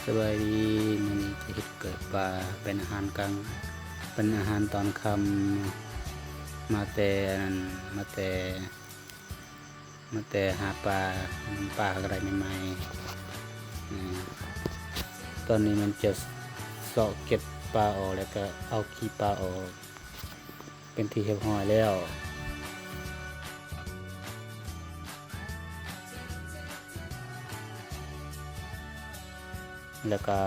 ສະບາຍດີ ມື້ນີ້ຈະເຮັດກ້ອຍປ່າເປັນອາຫານກາງ ເປັນອາຫານຕອນຄ່ຳ ມາແຕ່ອັນນັ້ນ ມາແຕ່ ມາແຕ່ຫາປາ ປາກໍໄດ້ໃໝ່ໆ ອາ ຕອນນີ້ມັນຈະເຊາະເກັບປາອອກ ແລ້ວກໍເອົາຂີ້ປາອອກ ເປັນທີ່ຮຽບຮ້ອຍແລ້ວ ແລ້ວກະ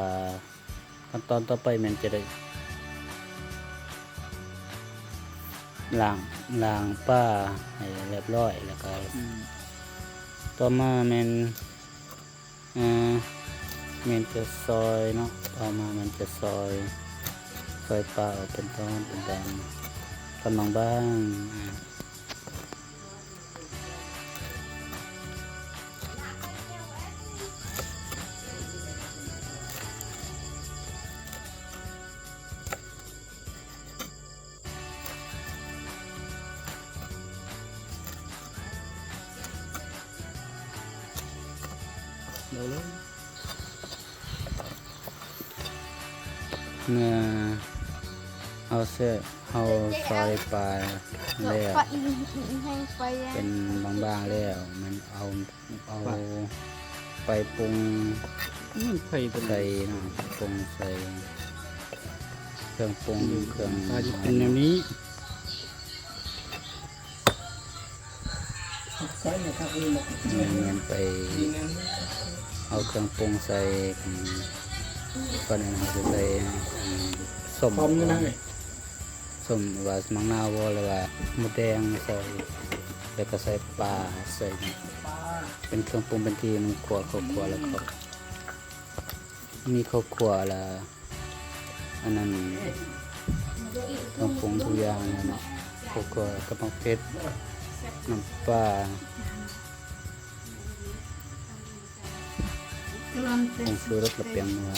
ຂັ້ນຕອນຕໍ່ໄປແມ່ນຈະໄດ້ລ້າງ ລ້າງປາໃຫ້ຮຽບຮ້ອຍ ແລ້ວກະ ອືມ ຕໍ່ມາແມ່ນ ອ່າ ແມ່ນຈະຊອຍເນາະ ຕໍ່ມາແມ່ນຈະຊອຍ ຊອຍປາອອກເປັນຕອນ ເປັນຕອນ ຕອນບາງໆ ອາ. ເມື່ອເຮົາເຊ ເຮົາຊອຍປາແລ້ວ ເປັນບາງໆແລ້ວ ແມ່ນເອົາ ເອົາໄປປຸງ ອືມ ໄປຕົວນັ້ນ ໃສ່ເນາະ ປຸງໃສ່ເຄື່ອງປຸງ ອືມ ເຄື່ອງ ອາ ຈະເປັນແນວນີ້ ແມ່ນໄປເອົາເຄື່ອງປຸງໃສ່ ອືມ ກ່ອນອື່ນເຮົາຈະໃສ່ ອືມ ສົ້ມ ສົ້ມວ່າໝາກນາວບໍ່ ຫຼືວ່າມົດແດງໃສ່ ແລ້ວກໍໃສ່ປາໃສ່ ເປັນເຄື່ອງປຸງເປັນທີ່ ມັນຂົ້ວ ຂົ້ວ ຂົ້ວແລ້ວກໍມີເຂົ້າຂົ້ວລະ ອັນນັ້ນ ເຄື່ອງປຸງທຸກຢ່າງແລ້ວເນາະ ເຂົ້າຂົ້ວກັບໝາກເຜັດ ນ້ຳປາ ຜົງຊູລົດ ແລ້ວປຽງນົວ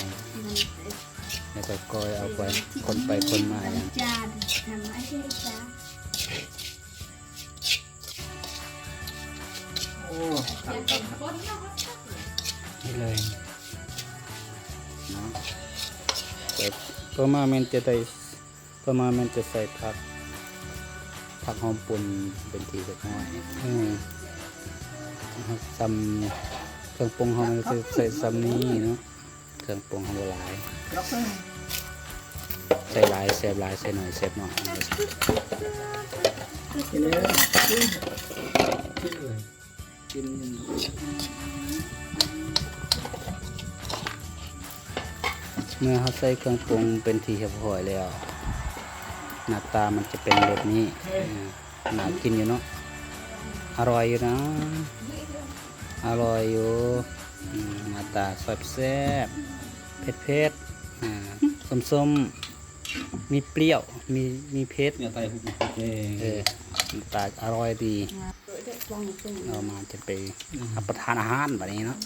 ແລ້ວກໍກ້ອຍເອົາໄປ ຄົນໄປຄົນມາ ໂອ້ ຄັກໆໆ ນີ້ເລີຍເນາະ ຕໍ່ມາແມ່ນຈະໄດ້ ຕໍ່ມາແມ່ນຈະໃສ່ຜັກ ຜັກຫອມປົ່ນເປັນທີ່ຮຽບຮ້ອຍ ເອີ ສ່ຳ ເຄື່ອງປຸງເຮົາມັນຈະໃສ່ສ່ຳນີ້ເນາະ ເຄື່ອງປຸງເຮົາບໍ່ຫຼາຍ ໃສ່ຫຼາຍແຊບຫຼາຍ ໃສ່ໜ້ອຍແຊບໜ້ອຍ ກິນເລີຍ ກິນເລີຍ ກິນ ເມື່ອເຮົາໃສ່ເຄື່ອງປຸງເປັນທີ່ຮຽບຮ້ອຍແລ້ວ ໜ້າຕາມັນຈະເປັນແບບນີ້ ເອີ ໜ້າກິນຢູ່ເນາະ ອະຮ່ອຍຢູ່ນະ ອະຮ່ອຍຢູ່ ອືມ ໜ້າຕາແຊບໆ ເຜັດໆ ອ່າ ສົ້ມໆ ມີປ່ຽວ ມີ ມີເຜັດ ໜ້າຕາອະຮ່ອຍດີ ເອົາມາຈະໄປ ອືມ ຮັບປະທານອາຫານບາດນີ້ເນາະ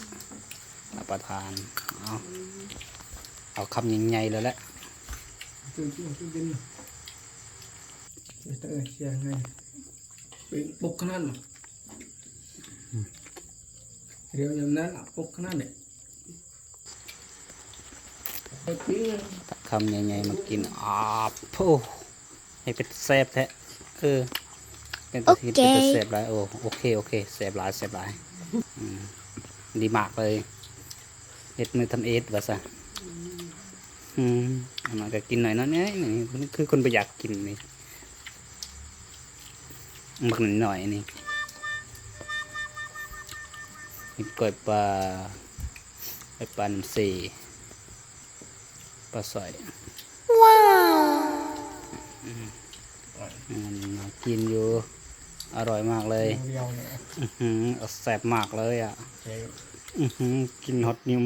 ຮັບປະທານ ເອົາ ເອົາຄຳໃຫຍ່ໆເລີຍແຫຼະ ເປັນປົກຂະໜາດ ດຽວຍາມນັ້ນ ປົກຂະໜາດນີ້ ຕັກຄຳໃຫຍ່ໆມາກິນ ອາ ໂພ ເຮັດເປັນແຊບແທ້ ເອີ ເປັນຕາ ເຮັດເປັນຕາແຊບຫຼາຍ ໂອ ໂອເຄ ໂອເຄ ແຊບຫຼາຍ ແຊບຫຼາຍ ອືມ ດີມາກເລີຍ ເຮັດມື້ທຳອິດວ່າຊະ ອືມ ອືມ ອັນນັ້ນກໍກິນໜ້ອຍເນາະ ນີ້ ນີ້ ຄືຄົນບໍ່ຢາກກິນນີ້ ບັກໜ້ອຍໆນີ້ ເຮັດກ້ອຍປາ ກ້ອຍປານ້ຳເຊ ປາສອຍ ວ້າວ ອືມ ອືມ ໜ້າກິນຢູ່ ອະຮ່ອຍມາກເລີຍ ດຽວນີ້ ອືຫື ແຊບມາກເລີຍອະ ເອີ ອືຫື ກິນຮອດນິ້ວ